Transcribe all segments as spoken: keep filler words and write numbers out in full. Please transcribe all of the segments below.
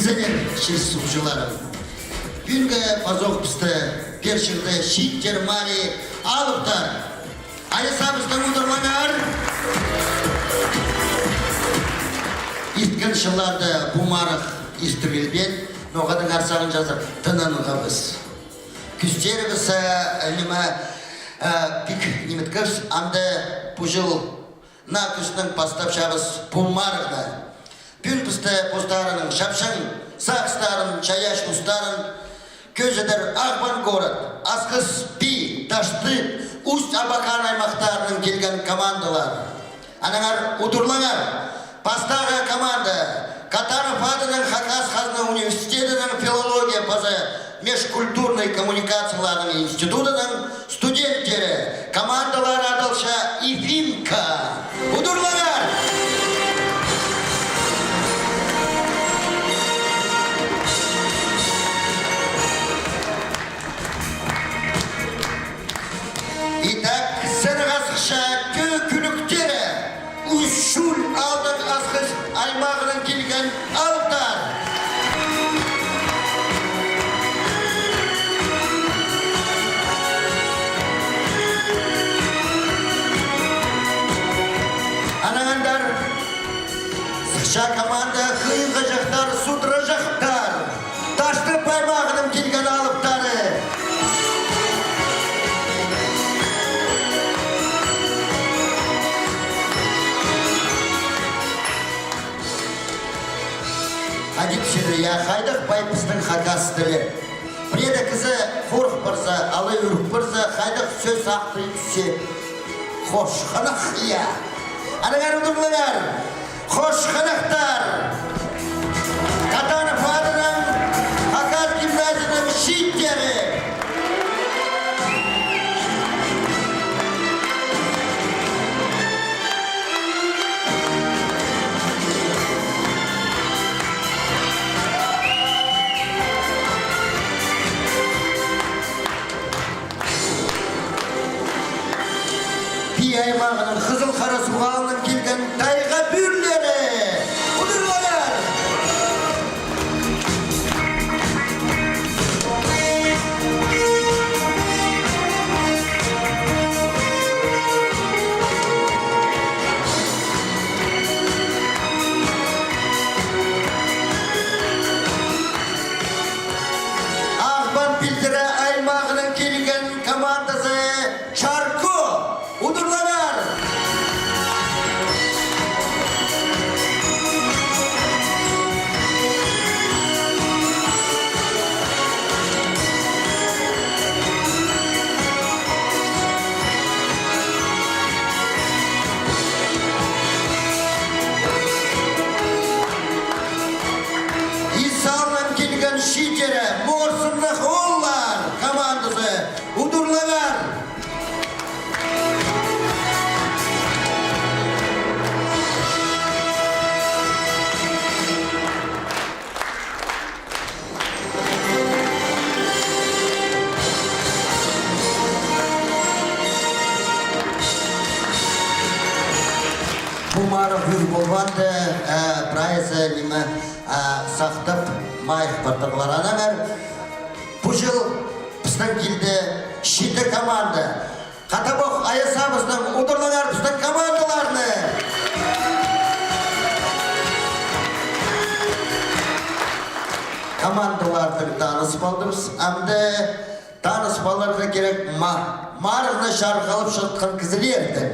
Сірер, чир-суғҷыларым. Пӱӱнгі пазох пісті пеер чирде чииттер марии алыптар. Ая сабыстаң удурлаңар. Ирткен чылларда пу марығ истірілбеен, ноға-даа сағынчазар, тынанғабыс. Кӱстерібіс, э, ниме, э, пик ниметкебіс, анда пу чыл наа кӱстең пастапчабыс пу марығны. Пӱӱн пісті постарының чапчаң сағыстарын, чайаачы устарын кӧзідер Ағбан город, Асхыс, Пии, Таштып, Усть-Абакан аймахтарынаң килген командалар. Аннаңар удурлаңар. Пастағы команда — Катанов адынаң Хакас хазна университедінің филология паза межкультурнай коммуникацияларның институдының студенттері. Командалары адалча «Ифимка». Удурлаңар! Итак, сценаға сыхча «Кӧӧк кӱлӱктері», Усть-Чуль аалдаң Асхыс аймағынаң килген алыптар. Аннаңар сыхча команда «Хыйғаҷахтар, судыраҷахтар», Таштып аймағынаң килген алыптары. Хайдағ чир, я, хайдағ пай пістің хакас тілі. Пірее кізі хорых парза, алай ӱрік парза, хайдағ сӧс артых тӱссе. Хош хынығ, я. Аннаңар удурлаңар. Хош хынығтар. Катанов адынаң хакас гимназияның чииттері. Пии аймағының Хызыл Харасуғ аалынаң килген тайға пӱӱрлері. Удурлаңар! Ағбан пилтірі аймағынаң килген командазы «Чарко». Удурлаңар! Ис аалынаң килген чииттері «Морсымнығ ооллар» командазы. Удурлаңар! Пу марығ ӱр полбаанда, э, прайзы ниме, э, сахтап, майых партырлар. Аннаңар пу чыл пістің килді читі команда. Хатабох ая сабыстаң удурлаңар пістің командаларны. Командаларнаң таныс полдыбыс. Амды таныс поларға кирек ма-, марығны чарғылап чатхан кізілернең.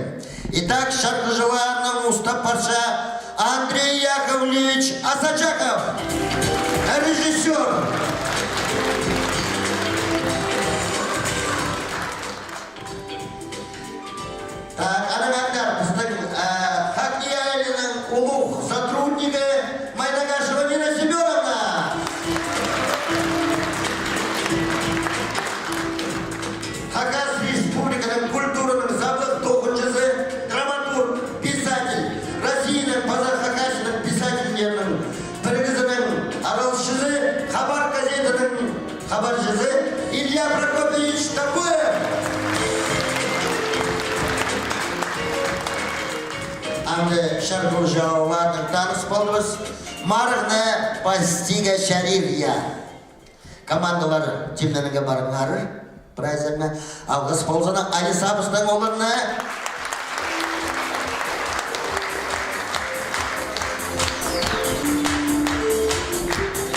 Итак, чарғыҷыларны устап парча Андрей Яковлевич Асачаков, режиссёр. Так, аннаңар пістің, э, ХакНИИЯЛИ-ның улуғ сотруднигі Майнагашева Нина Семёновна. Хакас Республиканың культураның саблығ тоғынҷызы, драматург, писатель, Россияның паза Хакасияның писательлерінің пірігізінің араласчызы, «Хабар» газетаның хабарҷызы Илья Прокопьевич Топоев. Амды чарғыҷыларнаң таныс полдыбыс. Марығны пастирға чарир, я. Командалар тимненерге парыңар. Прайзына алғыс ползын. Алиса пістің оларны.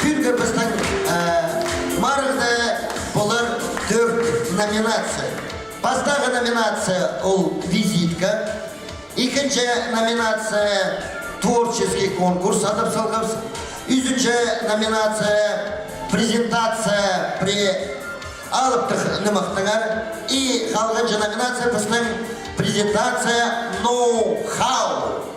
Пӱӱнгі пістің, э, марығда полар тӧрт номинация. Пастағы номинация ол визитка. Ікінҷі номинация — творческий конкурс адап салғабыс. Ӱзінҷі номинация — презентация пре алыптығ нымахтаңар. И халғанҷы номинация пістің — презентация ноу-хау.